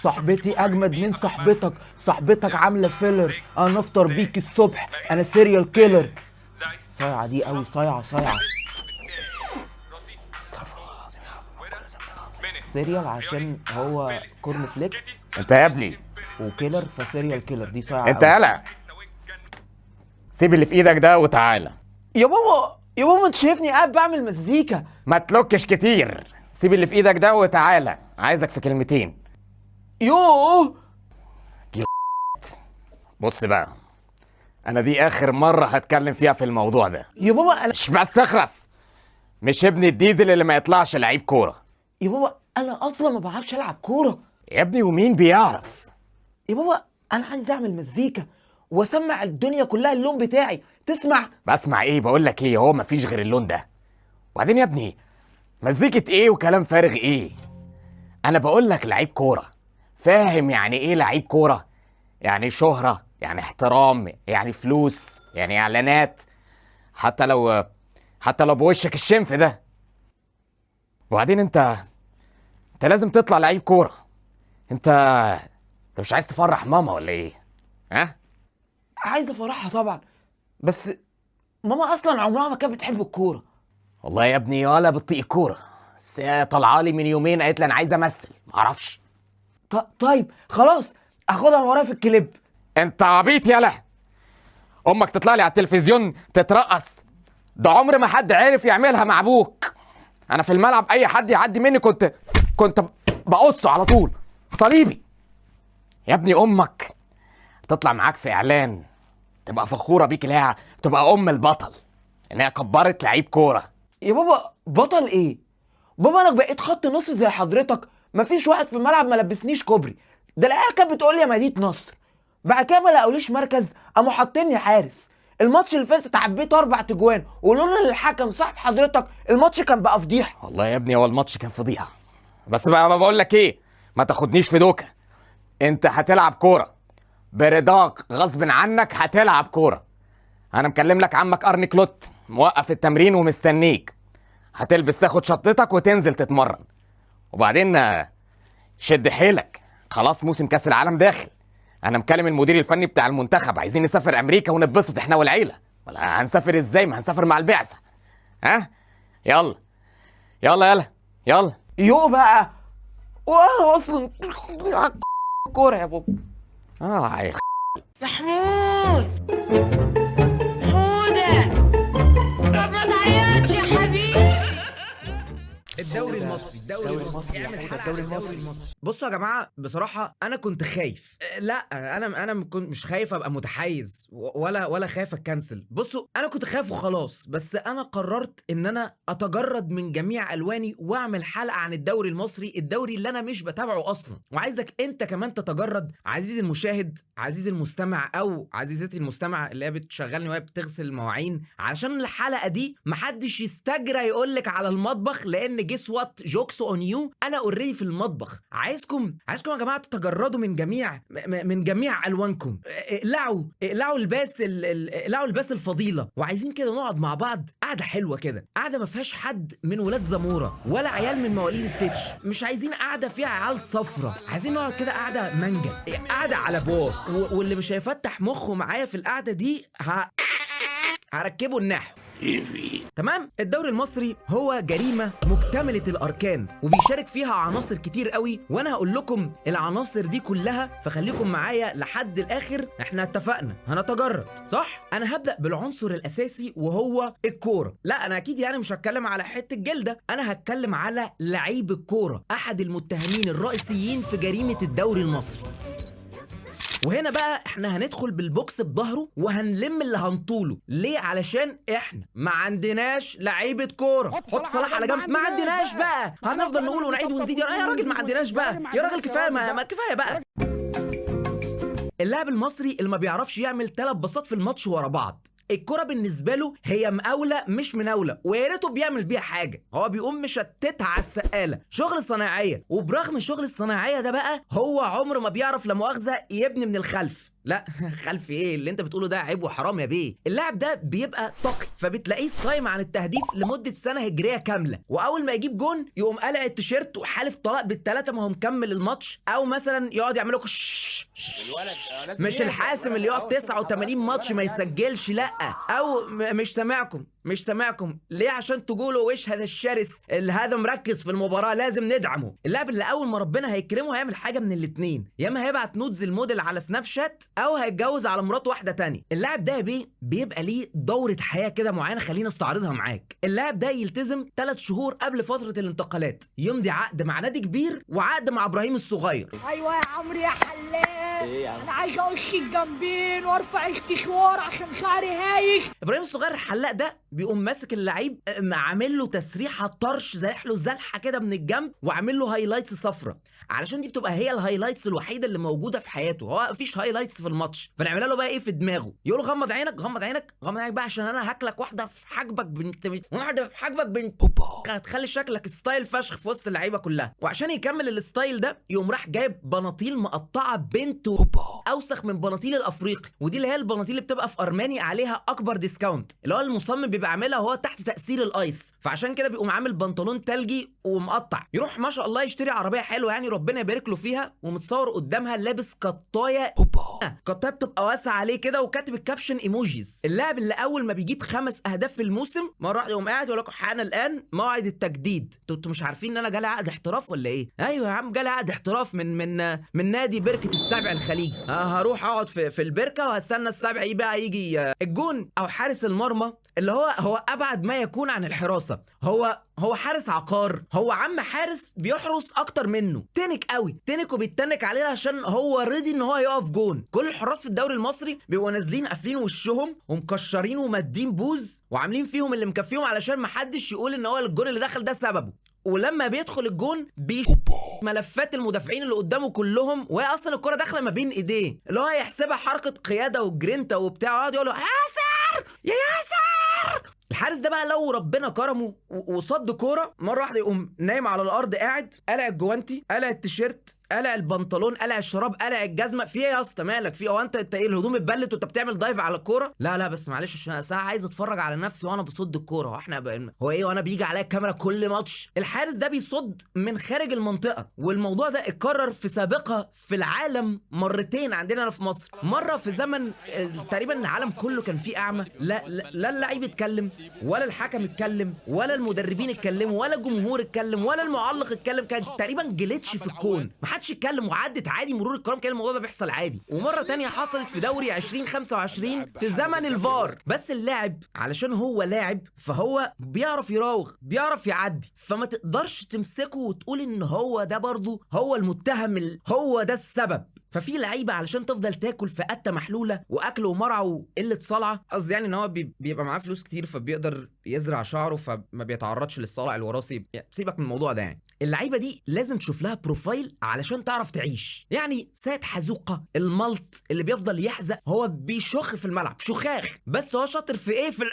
صاحبتي اجمد من صاحبتك، صاحبتك عامله filler، انا افطر بيك الصبح، انا serial killer. صايعه دي قوي، صايعه صايعه. استغفر الله العظيم يا رب، كل ذنب عظيم. cereal عشان هو corn flakes. انت يا ابني و killer، ف serial killer دي صايعه انت قوي. يالا سيب اللي في ايدك ده وتعالى. يا بابا يا بابا، انت شايفني قاعد بعمل مزيكا. ما تلوكش كتير، سيب اللي في ايدك ده وتعالى، عايزك في كلمتين. يوه. بص بقى، انا دي اخر مرة هتكلم فيها في الموضوع ده. يا بابا انا مش بس اخرس، مش ابن الديزل اللي ما يطلعش لعيب كوره. يا بابا انا اصلا ما بعرفش العب كوره. يا ابني ومين بيعرف؟ يا بابا انا عايز اعمل مزيكا واسمع الدنيا كلها اللون بتاعي، تسمع؟ بسمع ايه؟ بقول لك ايه، هو مفيش غير اللون ده. وبعدين يا ابني مزيكة ايه وكلام فارغ ايه؟ انا بقول لك لعيب كوره. فاهم يعني ايه لعيب كوره؟ يعني شهرة، يعني احترام، يعني فلوس، يعني اعلانات، حتى لو بوشك الشنف ده. وبعدين انت لازم تطلع لعيب كوره. انت مش عايز تفرح ماما ولا ايه؟ ها؟ عايز افرحها طبعا، بس ماما اصلا عمرها ما كانت بتحب الكوره. والله يا ابني ولا بتطيق الكوره، بس هي طالعه لي من يومين قالت لي انا عايزه امثل، معرفش. طيب خلاص، اخدها من ورايا في الكليب. انت عبيط يالا، امك تطلع لي على التلفزيون تترقص؟ ده عمر ما حد عرف يعملها مع ابوك. انا في الملعب اي حد يعدي مني كنت بقصه على طول صليبي. يا ابني امك تطلع معاك في اعلان، تبقى فخوره بيك، اللي هي تبقى ام البطل، ان هي كبرت لعيب كوره. يا بابا بطل ايه؟ بابا انا بقيت خط نص زي حضرتك، مفيش واحد في الملعب ما لبسنيش كوبري. ده العيال كانت بتقول لي يا مدينة نصر. بعد كده ما لقوليش مركز، قاموا حاطيني حارس. الماتش اللي فات اتعبيت 4 تجوان، ولولا الحكم صاحب حضرتك الماتش كان بقى فضيحه. والله يا ابني هو الماتش كان فضيحه، بس بقى بقول لك ايه، ما تاخدنيش في دوكه. انت هتلعب كوره برضاك غصب عنك، هتلعب كوره. انا مكلم لك عمك ارني كلوت، موقف التمرين ومستنيك. هتلبس تاخد شطتك وتنزل تتمرن. وبعدين شد حيلك، خلاص موسم كاس العالم داخل. انا مكلم المدير الفني بتاع المنتخب، عايزين نسافر امريكا ونتبسط احنا والعيله. ولا هنسافر ازاي؟ ما هنسافر مع البعثه. ها يلا يلا يلا يلا. يو بقى، وانا اصلا كوره يا بابا. اه يا محمود، حودة، طب ما تعيطش يا حبيبي. الدوري المصري، الدوري المصري، اعمل حلقة عن الدوري المصري. بصوا يا جماعه، بصراحه انا كنت خايف. لا انا كنت مش خايف ابقى متحيز ولا خايف اتكنسل. بصوا انا كنت خايف وخلاص، بس انا قررت ان انا اتجرد من جميع الواني واعمل حلقه عن الدوري المصري، الدوري اللي انا مش بتابعه اصلا. وعايزك انت كمان تتجرد عزيزي المشاهد، عزيزي المستمع، او عزيزتي المستمعه اللي هي بتشغلني وهي بتغسل المواعين، علشان الحلقه دي محدش يستجرى يقولك على المطبخ، لان guess what، jokes on you، انا already في المطبخ. عايزكم يا جماعه تتجردوا من جميع الوانكم. اقلعوا اقلعوا لباس اقلعوا لباس الفضيله، وعايزين كده نقعد مع بعض قعده حلوه كده، قعده ما فيهاش حد من ولاد زموره ولا عيال من مواليد التتش. مش عايزين قعده فيها عيال صفرة، عايزين نقعد كده قعده مانجا، قعده على بوق. واللي مش هيفتح مخه معايا في القعده دي هركبه النحو. تمام. الدوري المصري هو جريمة مكتملة الأركان، وبيشارك فيها عناصر كتير قوي، وأنا هقول لكم العناصر دي كلها، فخليكم معايا لحد الآخر. احنا اتفقنا هنتجرد، صح؟ أنا هبدأ بالعنصر الأساسي وهو الكورة. لا أنا أكيد يعني مش هتكلم على حتة جلدة، أنا هتكلم على لعيب الكورة، أحد المتهمين الرئيسيين في جريمة الدوري المصري. وهنا بقى احنا هندخل بالبوكس بظهره وهنلم اللي هنطوله. ليه؟ علشان احنا ما عندناش لعيبه كوره. حط صلاح على جنب، ما عندناش بقى. هنفضل نقول ونعيد ونزيد يا راجل ما عندناش بقى يا راجل، كفايه، ما كفايه بقى. اللاعب المصري اللي ما بيعرفش يعمل 3 باصات في الماتش ورا بعض، الكرة بالنسبة له هي مقاولة مش مناولة، ويا ريته بيعمل بيها حاجة، هو بيقوم مشتتها على السقالة، شغل صناعية. وبرغم شغل الصناعية ده بقى، هو عمره ما بيعرف لا مؤاخذة يبني من الخلف. لا خلف ايه اللي انت بتقوله ده؟ عيب وحرام يا بيه. اللاعب ده بيبقى تقي في فبتلاقيه صايم عن التهديف لمدة سنة هجرية كاملة، واول ما يجيب جون يقوم قلع التيشيرت وحالف طلاق بالثلاثة ما هو مكمل الماتش، او مثلا يقعد يعمل لكم مش الحاسم اللي يقعد 89 ماتش ما يسجلش، لا، او مش سامعكم، مش سامعكم ليه؟ عشان تقولوا وش هذا الشرس اللي هذا مركز في المباراة لازم ندعمه. اللاعب اللي اول ما ربنا هيكرمه هيعمل حاجة من الاثنين، يا اما هيبعت nudes الموديل على سناب شات، او هيتجوز على مراته واحدة تانية. اللاعب ده بيبقى ليه دوره حياة كده معينة، خلينا استعرضها معاك. اللاعب ده يلتزم 3 شهور قبل فترة الانتقالات، يمضي عقد مع نادي كبير وعقد مع ابراهيم الصغير. ايوه يا عمرو يا حلاق، انا عايز اقص الجنبين وارفع استشوار عشان شعري هايش. ابراهيم الصغير الحلاق ده بيقوم ماسك اللعيب عامل له تسريحه طرش، زايح له زلحه كده من الجنب، وعامل له highlights صفرة، علشان دي بتبقى هي ال highlights الوحيدة اللي موجودة في حياته، هو مفيش highlights في الماتش، فنعملها له بقى ايه في دماغه، يقول له غمض عينك غمض عينك غمض عينك بقى عشان انا هاكلك واحدة في حاجبك بنت، واحدة في حاجبك بنت، هتخلي شكلك style فشخ في وسط اللعيبة كلها. وعشان يكمل ال style ده يقوم راح جايب بناطيل مقطعه بنت اوسخ من بناطيل الافريقي، ودي اللي هي البناطيل اللي بتبقى في ارماني عليها اكبر discount، اللي هو المصمم بيبقى عاملها وهو تحت تاثير ال ice، فعشان كده بيقوم عامل بنطلون تلجي ومقطع. يروح ما شاء الله يشتري عربية حلوة يعني ربنا يبارك له فيها، ومتصور قدامها لابس قطايه، قطايه بتبقى واسعة عليه كده، وكاتب ال caption emojis. اللاعب اللي اول ما بيجيب 5 اهداف في الموسم مرة واحدة يقوم قاعد يقول لكم حان الان موعد التجديد. انتوا مش عارفين ان انا جالي عقد احتراف ولا ايه؟ ايوه يا عم جالي عقد احتراف من من من نادي بركة السبع الخليجي، هروح اقعد في البركة وهستنى السبع بقى يجي الجون. او حارس المرمى اللي هو ابعد ما يكون عن الحراسة، هو حارس عقار، هو عم حارس بيحرس اكتر منه، تنك قوي تنك وبيتنك علينا عشان هو رضي ان هو يقف جون. كل الحراس في الدوري المصري بيبقوا نازلين قافلين وشهم ومكشرين ومادين بوز وعاملين فيهم اللي مكفيهم علشان محدش يقول ان هو الجون اللي دخل ده سببه. ولما بيدخل الجون ملفات المدافعين اللي قدامه كلهم، وهي اصلا الكره داخله ما بين ايديه، اللي هو هيحسبها حركة قيادة وجرينتا وبتاع، ويقعد يقول له ياسر يا ياسر. الحارس ده بقى لو ربنا كرمه وصد كورة مرة واحدة يقوم نايم على الارض قاعد، قلع الجوانتي، قلع التيشيرت، قلع البنطلون، قلع الشراب، قلع الجزمة. في ايه يا اسطى مالك؟ في هو انت ايه الهدوم اتبلت وانت بتعمل dive على الكورة؟ لا لا بس معلش عشان انا عايز اتفرج على نفسي وانا بصد الكورة، هو احنا هو ايه وانا بيجي عليا الكاميرا كل ماتش؟ الحارس ده بيصد من خارج المنطقة، والموضوع ده اتكرر في سابقه في العالم مرتين عندنا في مصر، مرة في زمن تقريبا العالم كله كان فيه اعمى، لا لا اللعيب اتكلم ولا الحكم اتكلم ولا المدربين اتكلموا ولا الجمهور اتكلم ولا المعلق اتكلم، كان تقريبا glitch في الكون، محدش اتكلم وعدت عادي مرور الكرام، كان الموضوع ده بيحصل عادي. ومرة تانية حصلت في دوري 2025 في زمن الفار، بس اللاعب علشان هو لاعب فهو بيعرف يراوغ بيعرف يعدي، فما تقدرش تمسكه وتقول ان هو ده برضه هو المتهم، هو ده السبب. ففي لعيبة علشان تفضل تاكل في قته محلولة واكل ومرعى وقلة صلعه، قصدي يعني ان هو بيبقى معاه فلوس كتير فبيقدر يزرع شعره فما بيتعرضش للصلع الوراثي، يعني سيبك من الموضوع ده. يعني اللعيبة دي لازم تشوف لها profile علشان تعرف تعيش. يعني سيد حزوقه الملط اللي بيفضل يحزق، هو بيشخ في الملعب شخاخ، بس هو شاطر في ايه؟ في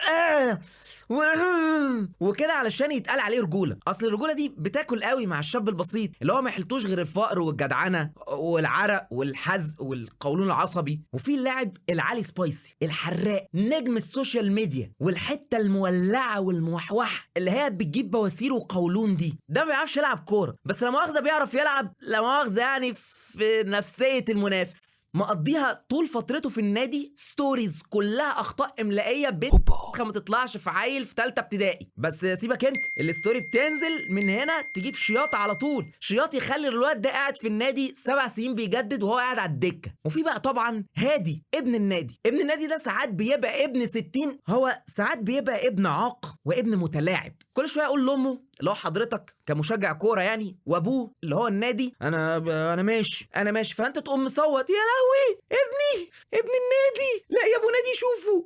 وكده علشان يتقال عليه رجوله. اصل الرجولة دي بتاكل قوي مع الشاب البسيط اللي هو ما يحلتوش غير الفقر والجدعنه والعرق والحزق والقولون العصبي. وفي اللاعب العالي spicy الحراق نجم ال social media والحتة المولعه والموحوحه اللي هي بتجيب بواسير وقولون دي، ده ما بيعرفش يلعب كورة بس لا مؤاخذة بيعرف يلعب، لا مؤاخذة يعني في نفسية المنافس. مقضيها طول فترته في النادي stories كلها اخطاء املائيه بنت ما تطلعش في عيل في ثالثة ابتدائي، بس سيبك انت ال story بتنزل من هنا تجيب شياط على طول، شياط يخلي الواد ده قاعد في النادي 7 سنين بيجدد وهو قاعد على الدكة. وفي بقى طبعا هادي ابن النادي، ابن النادي ده ساعات بيبقى ابن 60، هو ساعات بيبقى ابن عاق وابن متلاعب، كل شوية اقول لامه اللي هو حضرتك كمشجع كورة يعني، وابوه اللي هو النادي انا ماشي انا ماشي، فانت تقوم مصوت يا لهوي ابني ابن النادي، لا يا ابو نادي شوفوا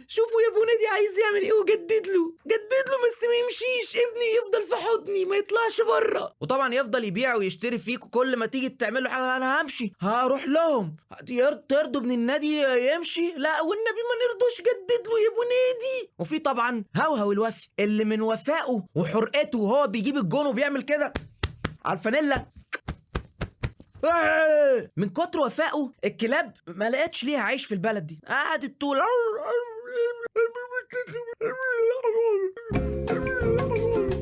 شوفوا يا ابو نادي عايز يعمل ايه، وجدد له جدد له بس ما يمشيش، ابني يفضل في حضني ما يطلعش بره. وطبعا يفضل يبيع ويشتري فيك، كل ما تيجي تعمل له حاجة انا همشي هروح لهم، ترضوا ابن النادي يمشي؟ لا والنبي ما نرضوش، جدد له يا ابو نادي. وفي طبعا هوهو الوفي اللي من وفائه وحرقته وهو بيجيب الجون وبيعمل كده على الفانيلا، من كتر وفائه الكلاب ما لقتش ليها عيش في البلد دي، قعدت تقول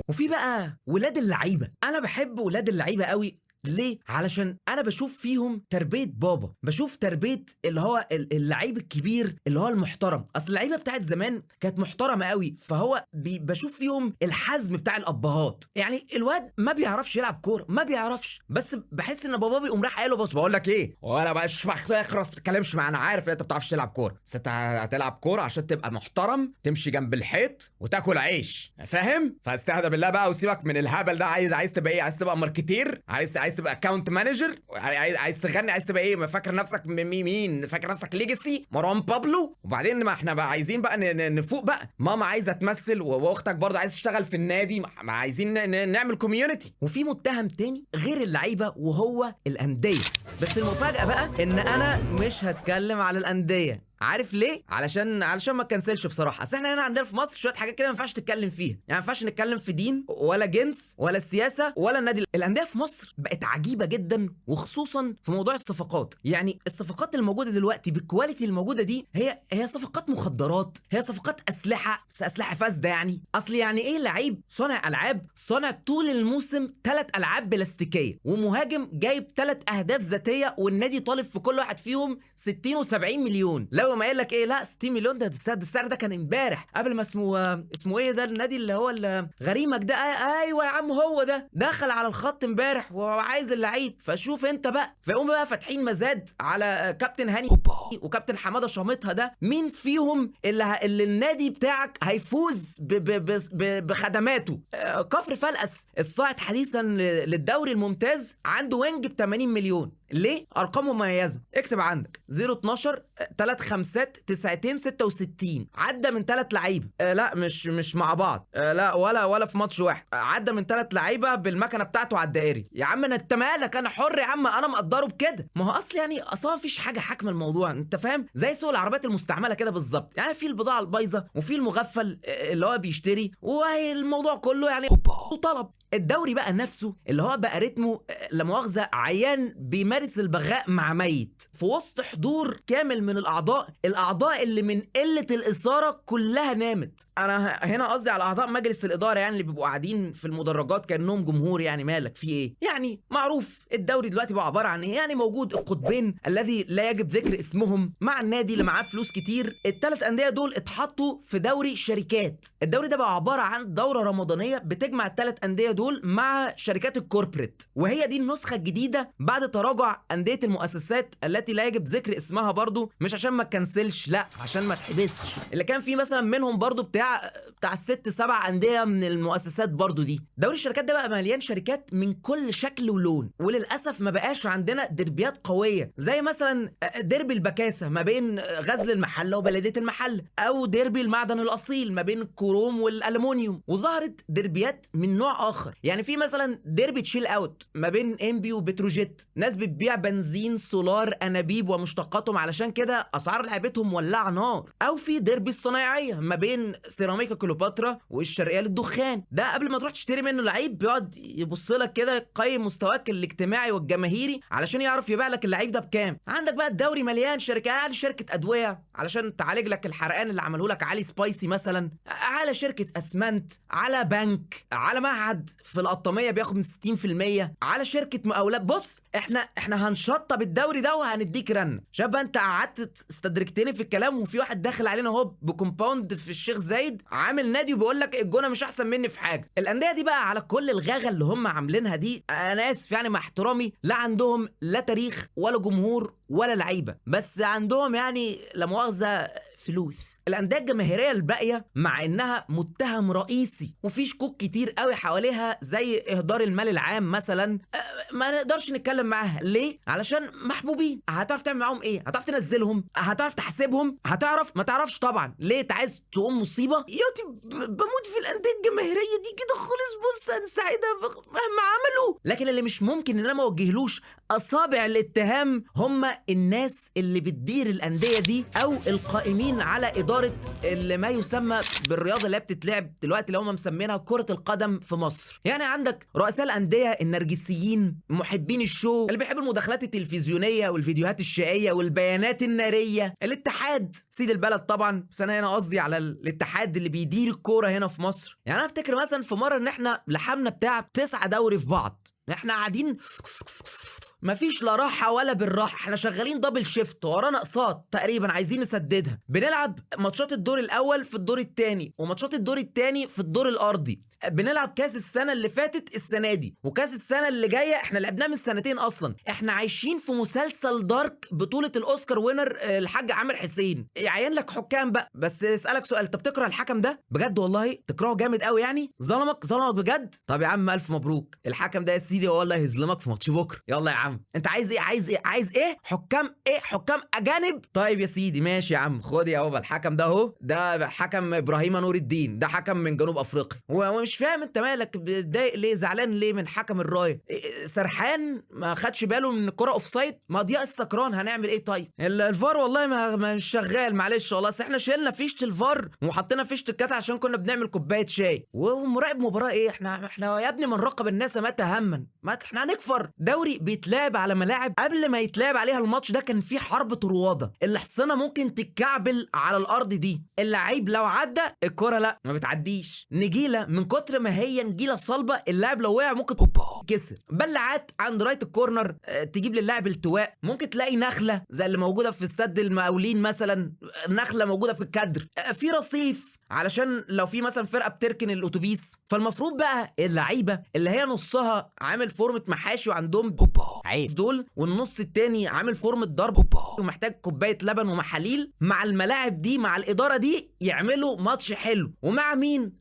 وفي بقى ولاد اللعيبة. انا بحب ولاد اللعيبة قوي. ليه؟ علشان انا بشوف فيهم تربيه بابا، بشوف تربيه اللي هو اللعيب الكبير اللي هو المحترم. اصل اللعيبة بتاعت زمان كانت محترمه قوي، فهو بشوف فيهم الحزم بتاع الابهات. يعني الواد ما بيعرفش يلعب كورة، ما بيعرفش، بس بحس ان بابا بيقوم راح قايله بص بقول لك ايه، وانا بقى اخرس ما تتكلمش معانا، انا عارف ان انت ما بتعرفش تلعب كورة، بس انت هتلعب كورة عشان تبقى محترم، تمشي جنب الحيط وتاكل عيش، فاهم؟ فاستهدى بالله بقى وسيبك من الهبل ده. عايز تبقى ايه؟ عايز تبقى marketer؟ عايز تبقى account manager؟ عايز تغني؟ عايز تبقى ايه؟ ما فاكر نفسك مين؟ فاكر نفسك ليجاسي، مروان بابلو؟ وبعدين ما احنا بقى عايزين بقى نفوق بقى، ماما عايزه تمثل واختك برضه عايز تشتغل في النادي، ما عايزين نعمل community. وفي متهم تاني غير اللعيبة وهو الاندية. بس المفاجاة بقى ان انا مش هتكلم على الاندية. عارف ليه؟ علشان ما تكنسلش بصراحة. اصل احنا هنا عندنا في مصر شوية حاجات كده ما ينفعش تتكلم فيها، يعني ما ينفعش نتكلم في دين ولا جنس ولا سياسة ولا النادي. الاندية في مصر بقت عجيبة جدا، وخصوصا في موضوع الصفقات. يعني الصفقات الموجودة دلوقتي بال quality الموجودة دي هي صفقات مخدرات، هي صفقات اسلحة، بس اسلحة فاسدة. يعني اصل يعني ايه لعيب صانع العاب صانع طول الموسم 3 العاب بلاستيكيه، ومهاجم جايب 3 اهداف ذاتية، والنادي طالب في كل واحد فيهم 60 و70 مليون؟ لو ما قال لك ايه، لا 60 مليون ده السعر ده كان امبارح قبل ما اسمه ايه ده النادي اللي هو غريمك ده، ايوه يا عم هو ده، دخل على الخط امبارح وعايز اللعيب، فشوف انت بقى. فيقوم بقى فاتحين مزاد على كابتن هاني وكابتن حمادة شامتها، ده مين فيهم اللي النادي بتاعك هيفوز بخدماته؟ كفر فلقس الصاعد حديثا للدوري الممتاز عنده wing ب 80 مليون. ليه؟ ارقامه مميزة، اكتب عندك 012 3 5 9 66، عدى من 3 لعيبة، لا مش مع بعض، لا ولا في ماتش واحد، عدى من 3 لعيبة بالمكنه بتاعته على الدائري. يا عم انا انت مالك، انا حر يا عم، انا مقدره بكده. ما هو اصل يعني اصلا مفيش حاجة حاكمه الموضوع، انت فاهم؟ زي سوق العربيات المستعملة كده بالظبط، يعني في البضاعة البايظه وفي المغفل اللي هو بيشتري، وهي الموضوع كله يعني وطلب. الدوري بقى نفسه اللي هو بقى رتمه لا مؤاخذة عيان بيمارس البغاء مع ميت في وسط حضور كامل من الاعضاء اللي من قلة الاثارة كلها نامت. انا هنا قصدي على اعضاء مجلس الادارة، يعني اللي بيبقوا قاعدين في المدرجات كانهم جمهور، يعني مالك في ايه؟ يعني معروف الدوري دلوقتي بقى عبارة عن ايه؟ يعني موجود القطبين الذي لا يجب ذكر اسمهم مع النادي اللي معاه فلوس كتير. الثلاث اندية دول اتحطوا في دوري شركات. الدوري ده بقى عبارة عن دوره رمضانيه بتجمع الثلاث اندية دول مع شركات ال corporate، وهي دي النسخة الجديدة بعد تراجع اندية المؤسسات التي لا يجب ذكر اسمها برضو، مش عشان ما تكنسلش، لا عشان ما تحبسش. اللي كان فيه مثلا منهم برضو بتاع 6 7 اندية من المؤسسات برضو دي. دوري الشركات ده بقى مليان شركات من كل شكل ولون، وللاسف ما بقاش عندنا دربيات قوية زي مثلا ديربي البكاسه ما بين غزل المحلة وبلديه المحلة، او ديربي المعدن الاصيل ما بين الكروم والالومنيوم. وظهرت دربيات من نوع اخر، يعني في مثلا ديربي Chill Out ما بين انبي وبتروجيت، ناس بتبيع بنزين سولار انابيب ومشتقاتهم، علشان كده اسعار لعبتهم ولعه نار. او في ديربي الصنايعيه ما بين سيراميكا كليوباترا والشرقية للدخان، ده قبل ما تروح تشتري منه لعيب بيقعد يبص لك كده يقيم مستواك الاجتماعي والجماهيري علشان يعرف يبيع لك اللعيب ده بكام. عندك بقى الدوري مليان شركات، شركة ادوية علشان تعالج لك الحرقان اللي عمله لك علي سبايسي مثلا، على شركة اسمنت، على بنك، على معهد في القطاميه بياخد من 60%، على شركة مقاولات. بص احنا هنشطب الدوري ده وهنديك رن. شاب انت قعدت استدركتني في الكلام، وفي واحد داخل علينا اهو ب compound في الشيخ زايد عامل نادي وبيقول لك الجونه مش احسن مني في حاجة. الاندية دي بقى على كل الغاغه اللي هم عاملينها دي، انا اسف يعني مع احترامي، لا عندهم لا تاريخ ولا جمهور ولا لعيبة، بس عندهم يعني لا مؤاخذة فلوس. الاندية الجماهيرية الباقية مع انها متهم رئيسي وفي شكوك كتير قوي حواليها زي اهدار المال العام مثلا، ما نقدرش نتكلم معاها. ليه؟ علشان محبوبين. هتعرف تعمل معاهم ايه؟ هتعرف تنزلهم؟ هتعرف تحاسبهم؟ هتعرف؟ ما تعرفش طبعا. ليه؟ انت عايز تقوم مصيبة؟ يا بموت في الاندية الجماهيرية دي كده خالص، بص انا سعيدة مهما عملوا. لكن اللي مش ممكن ان انا ما اوجهلوش اصابع الاتهام هم الناس اللي بتدير الاندية دي او القائمين المسؤولين على ادارة اللي ما يسمى بالرياضة اللي بتتلعب دلوقتي اللي هم مسمينها كره القدم في مصر. يعني عندك رؤساء الاندية النرجسيين، محبين ال show، اللي بيحبوا المداخلات التلفزيونية والفيديوهات الشقيه والبيانات النارية، الاتحاد سيد البلد طبعا، بس انا هنا قصدي على الاتحاد اللي بيدير الكورة هنا في مصر. يعني انا افتكر مثلا في مرة ان احنا لحمنا بتاع 9 دوري في بعض، احنا قاعدين مفيش لا راحة ولا بالراحة، احنا شغالين double shift، ورانا اقساط تقريبا عايزين نسددها، بنلعب ماتشات الدور الاول في الدور الثاني وماتشات الدور الثاني في الدور الارضي، بنلعب كاس السنة اللي فاتت السنة دي وكاس السنة اللي جاية احنا لعبناه من سنتين اصلا. احنا عايشين في مسلسل Dark بطوله ال Oscar winner الحاج عامر حسين. يعين لك حكام بقى، بس اسالك سؤال، انت بتكره الحكم ده بجد؟ والله تكرهه جامد قوي يعني، ظلمك ظلمك بجد؟ طب يا عم الف مبروك، الحكم ده يا سيدي والله هيظلمك في ماتش بكره. يلا يا عم انت عايز ايه؟ عايز ايه؟ عايز ايه؟ حكام ايه؟ حكام اجانب؟ طيب يا سيدي ماشي يا عم، خد يا بابا الحكم ده اهو، ده حكم ابراهيم نور الدين، ده حكم من جنوب افريقيا. ومش فاهم انت مالك بتضايق ليه، زعلان ليه من حكم الراية؟ سرحان ما خدش باله من الكره offside، ما ضياء السكران، هنعمل ايه؟ طيب الفار والله ما مش شغال، معلش والله، اصل احنا شلنا فيشه الفار وحطينا فيشه الكات عشان كنا بنعمل كوباية شاي. ومراقب مباراة ايه؟ احنا يا ابني بنراقب الناس متى هما، ما احنا هنكفر. دوري بيتلعب على ملاعب قبل ما يتلعب عليها الماتش ده كان في حرب طروادة، الحصانة ممكن تتكعبل على الارض دي، اللعيب لو عدى الكره لا ما بتعديش، نجيله من كتر ما هي نجيله صلبه اللاعب لو وقع ممكن كسر، بلعات عند رايه ال corner تجيب للاعب التواء، ممكن تلاقي نخله زي اللي موجودة في استاد المقاولين مثلا، نخله موجودة في الكادر، في رصيف علشان لو في مثلا فرقه بتركن الاتوبيس. فالمفروض بقى اللعيبة اللي هي نصها عامل فورمه محاشي وعندهم عيب دول، والنص التاني عامل فورمه ضرب ومحتاج كوباية لبن ومحاليل، مع الملاعب دي مع الادارة دي يعملوا ماتش حلو. ومع مين؟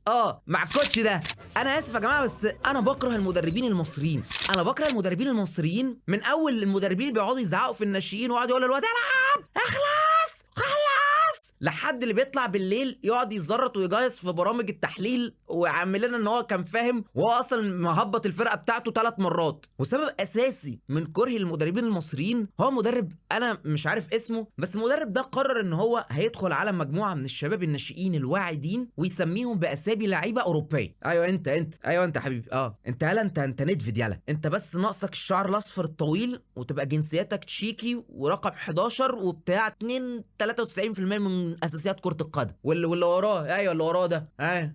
مع ال coach ده. انا اسف يا جماعة بس انا بكره المدربين المصريين، انا بكره المدربين المصريين من اول المدربين اللي بيقعدوا يزعقوا في الناشئين ويقعدوا يقولوا الواد العب اخلص خلص، لحد اللي بيطلع بالليل يقعد يزرط ويجايص في برامج التحليل وعامل لنا ان هو كان فاهم وهو اصلا مهبط الفرقة بتاعته 3 مرات. وسبب اساسي من كره المدربين المصريين هو مدرب انا مش عارف اسمه، بس المدرب ده قرر ان هو هيدخل على مجموعة من الشباب الناشئين الواعدين ويسميهم باسامي لعيبة اوروبية. ايوه انت ايوه انت يا حبيبي، انت يالا، انت ندفد يالا، انت بس ناقصك الشعر الاصفر الطويل وتبقى جنسيتك تشيكي ورقم 11 وبتاع 2 93% من اساسيات كرة القدم. واللي وراه، ايوه اللي وراه ده،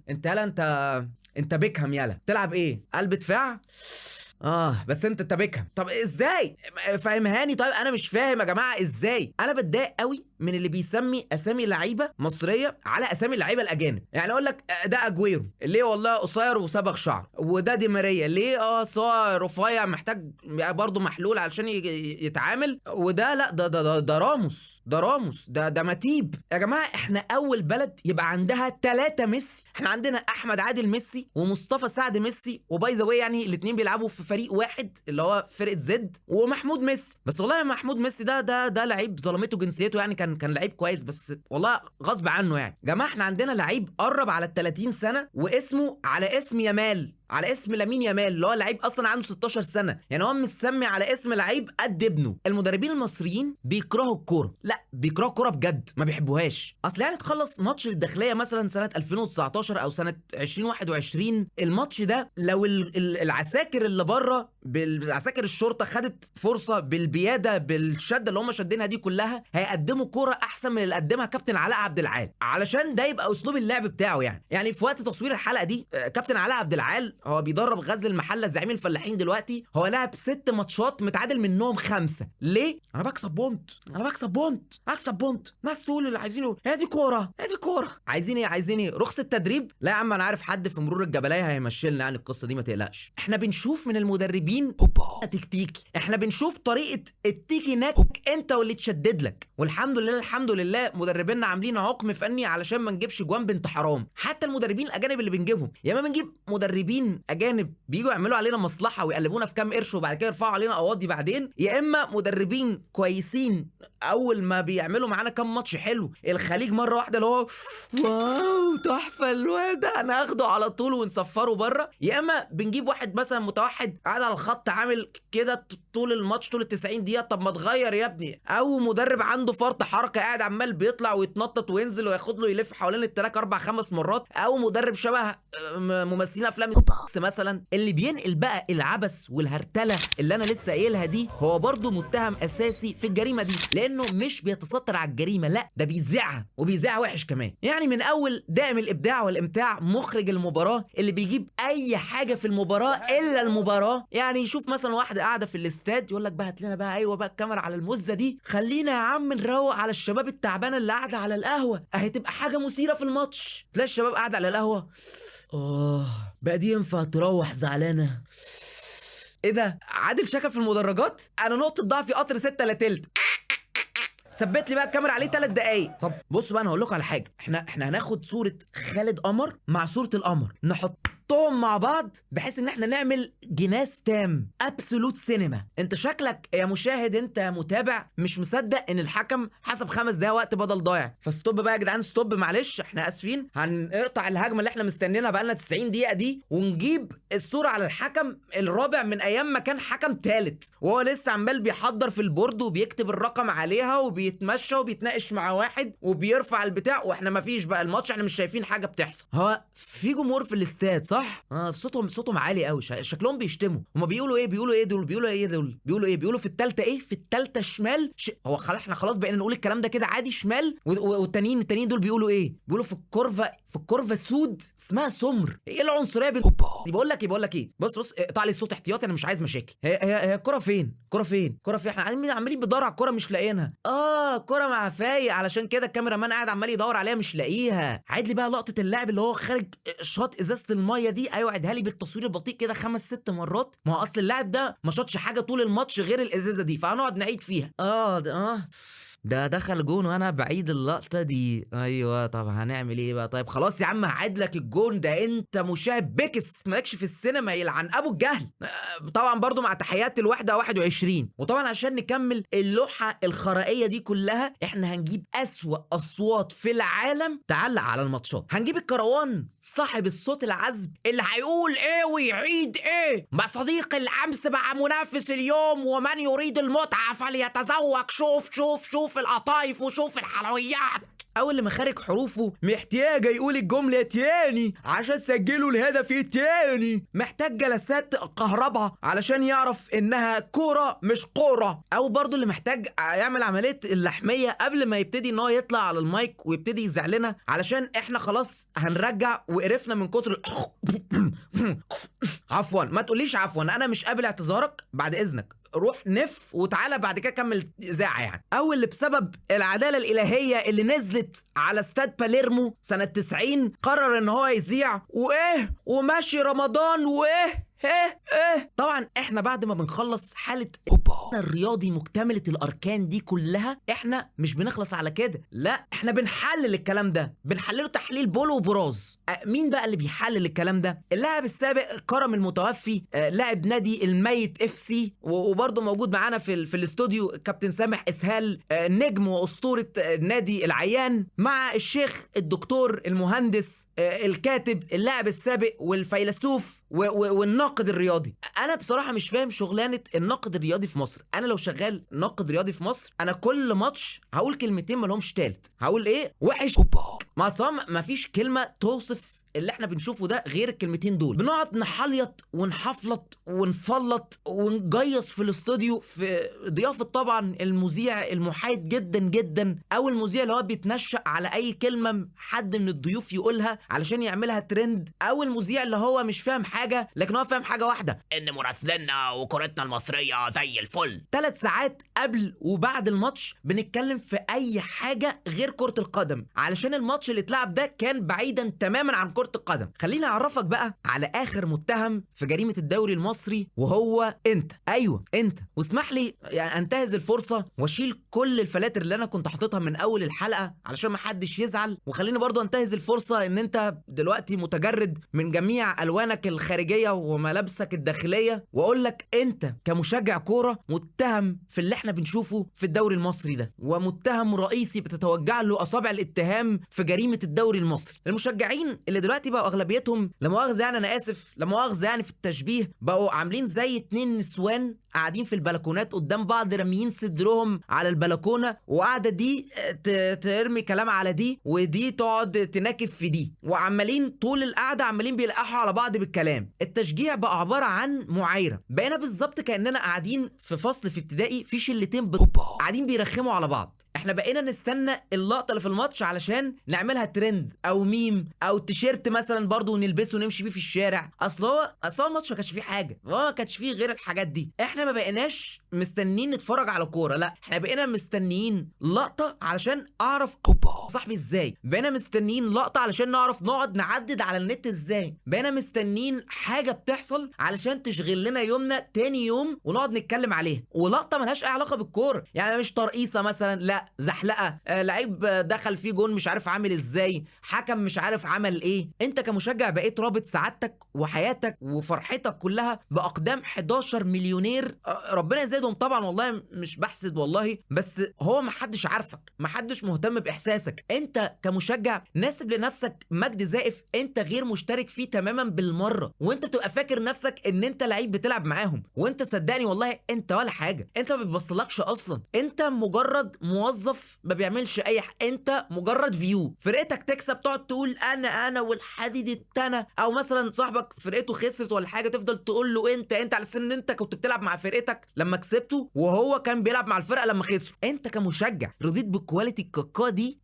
انت يالا، انت بيكهام يالا، تلعب ايه؟ قلب دفاع؟ بس انت بيكهام. طب ازاي؟ فاهمهاني؟ طيب انا مش فاهم يا جماعة ازاي. انا بتضايق قوي من اللي بيسمي اسامي لعيبة مصرية على اسامي اللعيبة الاجانب. يعني اقول لك ده اجويرو ليه والله قصير وصبغ شعر، وده دي ماريا ليه صار رفيع محتاج برضه محلول علشان يتعامل، وده لا ده ده ده, ده راموس، ده راموس، ده ماتيب. يا جماعة احنا اول بلد يبقى عندها 3 ميسي، احنا عندنا احمد عادل ميسي ومصطفى سعد ميسي، و by the way يعني الاثنين بيلعبوا في فريق واحد اللي هو فرقه زد، ومحمود ميسي. بس والله محمود ميسي ده لعيب ظلمته جنسيته يعني، كان لعيب كويس بس والله غصب عنه يعني. جماعة احنا عندنا لعيب قرب على ال 30 سنة واسمه على اسم يامال، على اسم لامين يامال اللي هو لعيب اصلا عنده 16 سنة، يعني هو متسمي على اسم لعيب قد ابنه. المدربين المصريين بيكرهوا الكورة، لا بيكرهوا الكورة بجد، ما بيحبوهاش. اصل يعني تخلص ماتش الداخلية مثلا سنة 2019 او سنة 2021، الماتش ده لو العساكر اللي بره، بالعساكر الشرطة خدت فرصة بالبياده بالشدة اللي هم شادينها دي كلها، هيقدموا كورة احسن من اللي قدمها كابتن علاء عبد العال، علشان ده يبقى اسلوب اللعب بتاعه. يعني في وقت تصوير الحلقة دي كابتن علاء عبد العال هو بيدرب غزل المحلة زعيم الفلاحين دلوقتي، هو لعب 6 ماتشات متعادل منهم 5. ليه؟ انا بكسب point، انا بكسب point، اكسب point، ناس تقول اللي عايزينه، هي دي كورة، هي دي كورة. عايزين ايه؟ عايزين ايه؟ رخصه تدريب؟ لا يا عم انا عارف حد في مرور الجبلية هيمشي لنا يعني القصة دي، ما تقلقش. احنا بنشوف من المدربين تكتيكي، احنا بنشوف طريقه التيكي ناك انت واللي تشدد لك، والحمد لله الحمد لله مدربينا عاملين عقم فني علشان ما نجيبش جوان بنت حرام. حتى المدربين الاجانب اللي بنجيبهم، يا اما بنجيب مدربين اجانب بييجوا يعملوا علينا مصلحة ويقلبونا في كام قرش وبعد كده يرفعوا علينا قواضي بعدين، يا اما مدربين كويسين اول ما بيعملوا معانا كام ماتش حلو الخليج مرة واحدة اللي هو wow تحفة الواد ده انا هاخده على طول ونسفره بره، يا اما بنجيب واحد مثلا متوحد قاعد على الخط الخط عامل كده طول الماتش، طول ال 90 دقيقة، طب ما تغير يا ابني. او مدرب عنده فرط حركة قاعد عمال بيطلع ويتنطط وينزل وياخد له يلف حوالين ال track 4-5 مرات، او مدرب شبه ممثلين افلام مثلا. اللي بينقل بقى العبث والهرتله اللي انا لسه قايلها دي هو برضه متهم اساسي في الجريمة دي، لانه مش بيتستر على الجريمة، لا ده بيذيعها وبيذيعها وحش كمان. يعني من اول دائم الابداع والامتاع مخرج المباراة اللي بيجيب اي حاجة في المباراة الا المباراة. يعني يشوف مثلا واحدة قاعدة في الاستاد يقول لك بقى هات لنا بقى، ايوه بقى الكاميرا على المزة دي، خلينا يا عم نروق على الشباب التعبانة اللي قاعدة على القهوة، اهي تبقى حاجة مثيرة في الماتش. تلاقي الشباب قاعدة على القهوة، بقى دي ينفع تروح زعلانة؟ ايه ده، عادل شكل في المدرجات، انا نقطة ضعفي قطر 6 إلا تلت، ثبت لي بقى الكاميرا عليه 3 دقايق. طب بصوا بقى انا هقول لكم على حاجة، احنا هناخد صوره خالد قمر مع صوره القمر، نحطهم مع بعض بحيث ان احنا نعمل جناس تام، absolute cinema. انت شكلك يا مشاهد، انت يا متابع، مش مصدق ان الحكم حسب 5 دقايق وقت بدل ضايع. ف stop بقى يا جدعان، stop، معلش احنا اسفين، هنقطع الهجمة اللي احنا مستنينها بقالنا 90 دقيقة دي، ونجيب الصورة على الحكم الرابع من ايام ما كان حكم ثالث، وهو لسه عمال بيحضر في ال board وبيكتب الرقم عليها وبيتمشى وبيتناقش مع واحد وبيرفع البتاع، واحنا ما فيش بقى الماتش، احنا مش شايفين حاجة بتحصل. هو في جمهور في الاستاد صح؟ صوتهم عالي قوي، شكلهم بيشتموا. هما بيقولوا ايه؟ بيقولوا ايه دول؟ بيقولوا ايه دول؟ بيقولوا ايه؟ بيقولوا في الثالثة ايه؟ في الثالثة شمال هو خلاص احنا خلاص بقينا نقول الكلام ده كده عادي، شمال. والتانيين دول بيقولوا ايه؟ بيقولوا في الكورفه، في الكورفه سود اسمها سمر. ايه العنصرية دي؟ بقول لك ايه، بقول لك ايه، بص اقطع لي الصوت احتياطي، انا مش عايز مشاكل. هي الكورة فين؟ الكورة فين؟ الكورة فين؟ احنا عمالين بندور على الكورة مش لاقيينها. كورة مع فايق، علشان كده الكاميرا مان قاعد عمال يدور عليها مش لاقيها. عيد لي بقى لقطة اللاعب اللي هو خارج شاط ازازة المية دي، ايوه عيدها لي بالتصوير البطيء كده 5-6 مرات. ما هو اصل اللاعب ده ما شاطش حاجة طول الماتش غير الازازه دي، فهنقعد نعيد فيها. ده دخل جون وانا بعيد اللقطة دي. ايوه طب هنعمل ايه بقى؟ طيب خلاص يا عم هعيد لك الجون ده، انت مشاهد بكس مالكش في السينما، يلعن ابو الجهل. طبعا برضو مع تحيات الوحدة 21. وطبعا عشان نكمل اللوحة الخرائيه دي كلها، احنا هنجيب اسوأ اصوات في العالم تعلق على الماتشات. هنجيب الكروان صاحب الصوت العذب اللي هيقول ايه ويعيد ايه، مع صديق الامس مع منافس اليوم، ومن يريد المتعة فليتذوق، شوف شوف شوف القطايف وشوف الحلويات. او اللي مخارج حروفه محتاجه يقول الجملة تاني عشان سجلوا الهدف التاني، محتاج جلسات كهرباء علشان يعرف انها كورة مش كورة. او برضو اللي محتاج يعمل عملية اللحميه قبل ما يبتدي ان هو يطلع على المايك ويبتدي يزعلنا، علشان احنا خلاص هنرجع وقرفنا من كتر عفوا ما تقوليش عفوا، انا مش قابل اعتذارك، بعد اذنك روح نف وتعالى بعد كده كمل اذاعة يعني. او اللي بسبب العدالة الالهية اللي نزلت على استاد باليرمو سنة 90 قرر ان هو يذيع وايه وماشي رمضان وايه ايه ايه. طبعا احنا بعد ما بنخلص حاله الرياضي مكتملة الاركان دي كلها، احنا مش بنخلص على كده، لا احنا بنحلل الكلام ده، بنحلله تحليل بول وبراز. مين بقى اللي بيحلل الكلام ده؟ اللاعب السابق كرم المتوفي، لاعب نادي الميت FC، وبرده موجود معانا في الاستوديو كابتن سامح اسهال، نجم واسطوره نادي العيان، مع الشيخ الدكتور المهندس الكاتب اللاعب السابق والفيلسوف والناقد الرياضي. انا بصراحة مش فاهم شغلانة الناقد الرياضي في مصر. انا لو شغال ناقد رياضي في مصر، انا كل ماتش هقول كلمتين ما لهمش تالت، هقول ايه؟ وحش. ما اصلا ما فيش كلمة توصف اللي احنا بنشوفه ده غير الكلمتين دول. بنقعد نحليط ونحفلط ونفلط ونجيص في الاستوديو في ضيافة طبعا المذيع المحايد جدا جدا، او المذيع اللي هو بيتنشأ على اي كلمة حد من الضيوف يقولها علشان يعملها ترند، او المذيع اللي هو مش فاهم حاجة لكن هو فاهم حاجة واحدة، ان مراسلنا وكرتنا المصرية زي الفل. 3 ساعات قبل وبعد الماتش بنتكلم في اي حاجة غير كره القدم، علشان الماتش اللي اتلعب ده كان بعيدا تماما عن كرة القدم. خليني اعرفك بقى على اخر متهم في جريمة الدوري المصري، وهو انت. ايوه انت. واسمح لي يعني انتهز الفرصة واشيل كل الفلاتر اللي انا كنت حاططها من اول الحلقة علشان ما حدش يزعل، وخليني برضو انتهز الفرصة ان انت دلوقتي متجرد من جميع الوانك الخارجية وملابسك الداخلية، واقول لك انت كمشجع كورة متهم في اللي احنا بنشوفه في الدوري المصري ده، ومتهم رئيسي بتتوجع له اصابع الاتهام في جريمة الدوري المصري. المشجعين اللي دلوقتي دلوقتي بقوا اغلبيتهم لا مؤاخذة يعني، انا اسف لا مؤاخذة يعني في التشبيه، بقوا عاملين زي 2 نسوان قاعدين في البلكونات قدام بعض، راميين صدرهم على البلكونه، وقاعدة دي ترمي كلام على دي، ودي تقعد تناكف في دي، وعمالين طول القعدة عمالين بيلقحوا على بعض بالكلام. التشجيع بقى عبارة عن معايره. بقينا بالظبط كاننا قاعدين في فصل في ابتدائي في شلتين قاعدين بيرخموا على بعض. احنا بقينا نستنى اللقطة اللي في الماتش علشان نعملها ترند او ميم او تيشيرت مثلا برضو ونلبسه ونمشي بيه في الشارع. اصل هو الماتش ما كانش فيه حاجة، هو ما كانش فيه غير الحاجات دي. احنا ما بقيناش مستنيين نتفرج على كورة، لا احنا بقينا مستنيين لقطة علشان اعرف صاحبي ازاي، بقينا مستنيين لقطة علشان نعرف نقعد نعدد على النت ازاي، بقينا مستنيين حاجة بتحصل علشان تشغل لنا يومنا تاني يوم ونقعد نتكلم عليها. ولقطه ملهاش اي علاقة بالكورة، يعني مش ترقيصه مثلا، لا زحلقه، لعيب دخل فيه جون مش عارف عامل ازاي، حكم مش عارف عمل ايه. انت كمشجع بقيت رابط سعادتك وحياتك وفرحتك كلها باقدام 11 مليونير، ربنا يزيدهم طبعا، والله مش بحسد والله، بس هو محدش عارفك، محدش مهتم باحساسك. انت كمشجع ناسب لنفسك مجد زائف انت غير مشترك فيه تماما بالمرة، وانت بتبقى فاكر نفسك ان انت لعيب بتلعب معاهم، وانت صدقني والله انت ولا حاجة، انت ما بتبصلكش اصلا، انت مجرد موظف ما بيعملش اي حاجة، انت مجرد view. فرقتك تكسب تقعد تقول انا والحديد التانى، او مثلا صاحبك فرقته خسرت ولا حاجة تفضل تقول له انت على سن انت كنت بتلعب مع فرقتك لما كسبته وهو كان بيلعب مع الفرقة لما خسروا. انت كمشجع رضيت بال quality الكاكا دي،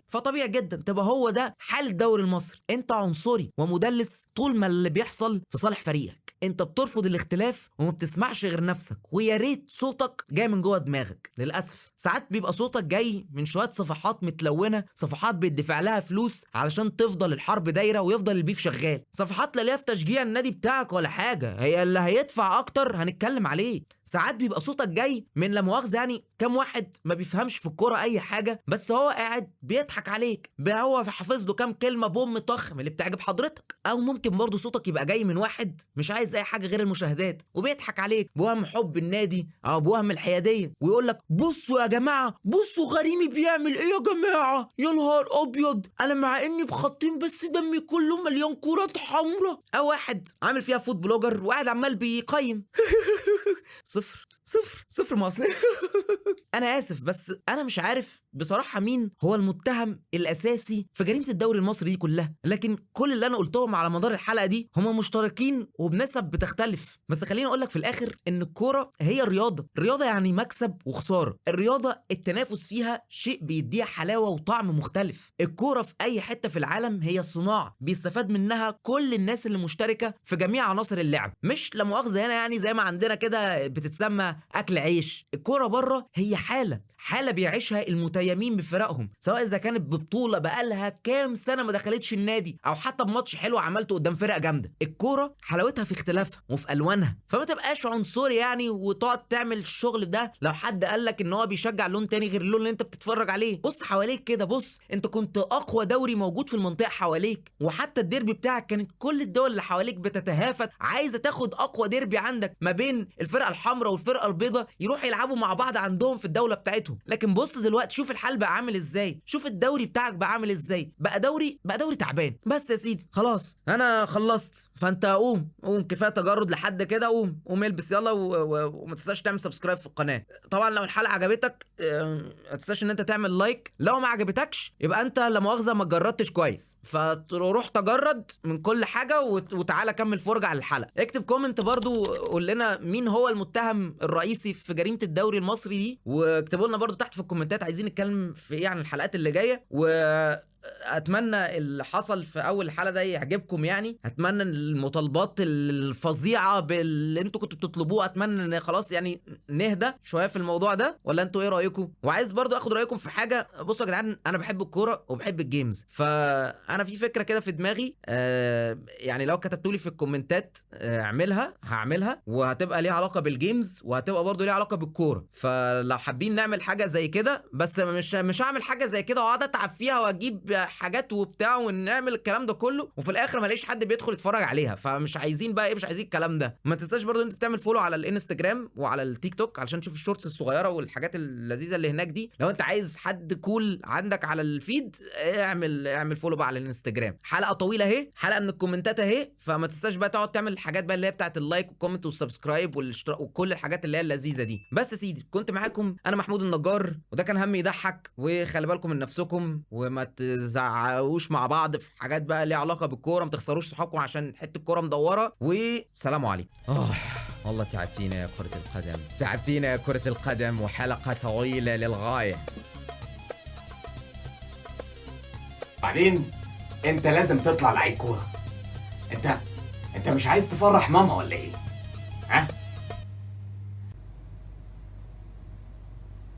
فطبيعي جدا تبقى هو ده حال الدوري المصري. انت عنصري ومدلس طول ما اللي بيحصل في صالح فريقك، انت بترفض الاختلاف وما بتسمعش غير نفسك، ويا ريت صوتك جاي من جوه دماغك. للاسف ساعات بيبقى صوتك جاي من شوية صفحات متلونه، صفحات بيدفع لها فلوس علشان تفضل الحرب دايرة ويفضل ال beef شغال، صفحات لا ليها في تشجيع النادي بتاعك ولا حاجة، هي اللي هيدفع اكتر هنتكلم عليه. ساعات بيبقى صوتك جاي من لا مؤاخذة يعني كام واحد ما بيفهمش في الكورة اي حاجة، بس هو قاعد بيضحك عليك، هو حافظ له كام كلمة بوم طخ اللي بتعجب حضرتك. او ممكن برضه صوتك يبقى جاي من واحد مش عايز اي حاجة غير المشاهدات وبيضحك عليك بوهم حب النادي او بوهم الحيادية، ويقول لك بصوا يا جماعة، بصوا غريمي بيعمل ايه يا جماعة، يا نهار ابيض، انا مع اني بخطين بس دمي كله مليان كرات حمراء. او واحد عامل فيها food blogger وقاعد عمال بيقيم صفر صفر صفر مصري. انا اسف بس انا مش عارف بصراحة مين هو المتهم الاساسي في جريمة الدوري المصري دي كلها، لكن كل اللي انا قلتهم على مدار الحلقة دي هما مشتركين وبنسب بتختلف. بس خليني اقول لك في الاخر ان الكورة هي رياضة، الرياضة يعني مكسب وخسارة، الرياضة التنافس فيها شيء بيديها حلاوة وطعم مختلف. الكورة في اي حتة في العالم هي صناعة بيستفاد منها كل الناس اللي مشتركة في جميع عناصر اللعب، مش لا مؤاخذة هنا يعني زي ما عندنا كده بتتسمى اكل عيش. الكورة بره هي حاله بيعيشها المتيمين بفرقهم، سواء اذا كانت ببطولة بقالها كام سنة ما دخلتش النادي او حتى بماتش حلو عملته قدام فرقه جامدة. الكورة حلاوتها في اختلافها وفي الوانها، فما تبقاش عنصري يعني وتقعد تعمل الشغل ده لو حد قال لك ان هو بيشجع لون تاني غير اللون اللي انت بتتفرج عليه. بص حواليك كده، بص انت كنت اقوى دوري موجود في المنطقة حواليك، وحتى الديربي بتاعك كانت كل الدول اللي حواليك بتتهافت عايزه تاخد اقوى ديربي عندك ما بين الفرقة الحمراء والفرقة البيضاء، يروحوا يلعبوا مع بعض عندهم في الدولة بتاعتهم. لكن بص دلوقتي شوف الحال بقى عامل ازاي، شوف الدوري بتاعك بقى عامل ازاي، بقى دوري تعبان. بس يا سيدي خلاص انا خلصت، فانت قوم كفاية تجرد لحد كده، قوم البس يلا، وما تنساش تعمل subscribe في القناة. طبعا لو الحلقة عجبتك ما تنساش ان انت تعمل like، لو ما عجبتكش يبقى انت لا مؤاخذة ما تجردتش كويس، فتروح تجرد من كل حاجة وتعالى كمل فرجه على الحلقة. اكتب comment برضو قول لنا مين هو المتهم الرئيسي في جريمة الدوري المصري دي، واكتبوا لنا برضو تحت في الكومنتات عايزين نتكلم في ايه عن الحلقات اللي جاية. واتمنى اللي حصل في اول حلقة ده يعجبكم، يعني اتمنى المطالبات الفظيعة باللي انتوا كنتوا بتطلبوه، اتمنى ان خلاص يعني نهدى شوية في الموضوع ده، ولا انتوا ايه رايكم؟ وعايز برضو اخد رايكم في حاجة. بصوا يا جدعان انا بحب الكورة وبحب ال games، فانا في فكرة كده في دماغي، يعني لو كتبتوا لي في الكومنتات اعملها هعملها، وهتبقى ليها علاقة بال games وهتبقى برضو ليها علاقة بالكورة. فلو حابين نعمل حاجة زي كده، بس مش هعمل حاجة زي كده واقعد اتعب فيها واجيب حاجات وبتاع ونعمل الكلام ده كله، وفي الاخر ما الاقيش حد بيدخل يتفرج عليها، فمش عايزين بقى ايه، مش عايزين الكلام ده. ما تنساش برضو انت تعمل follow على الانستجرام وعلى التيك توك علشان تشوف ال shorts الصغيرة والحاجات اللذيذة اللي هناك دي. لو انت عايز حد cool عندك على ال feed اعمل follow بقى على الانستجرام. حلقة طويلة اهي، حلقة من الكومنتات اهي، فما تنساش بقى تقعد تعمل الحاجات بقى اللي هي بتاعه ال like وال comment وال subscribe والاشتراك وكل الحاجات اللي هي اللذيذة دي. بس يا سيدي كنت معاكم انا محمود النجار، وده كان هم يضحك. وخلي بالكم من نفسكم وما تزعقوش مع بعض في حاجات بقى ليها علاقة بالكورة، ما تخسروش صحابكم عشان حتة الكورة مدورة. وسلام عليكم. والله تعبتينا يا كرة القدم، تعبتينا يا كرة القدم، وحلقة طويلة للغاية. بعدين انت لازم تطلع لعيب كورة. انت مش عايز تفرح ماما ولا ايه؟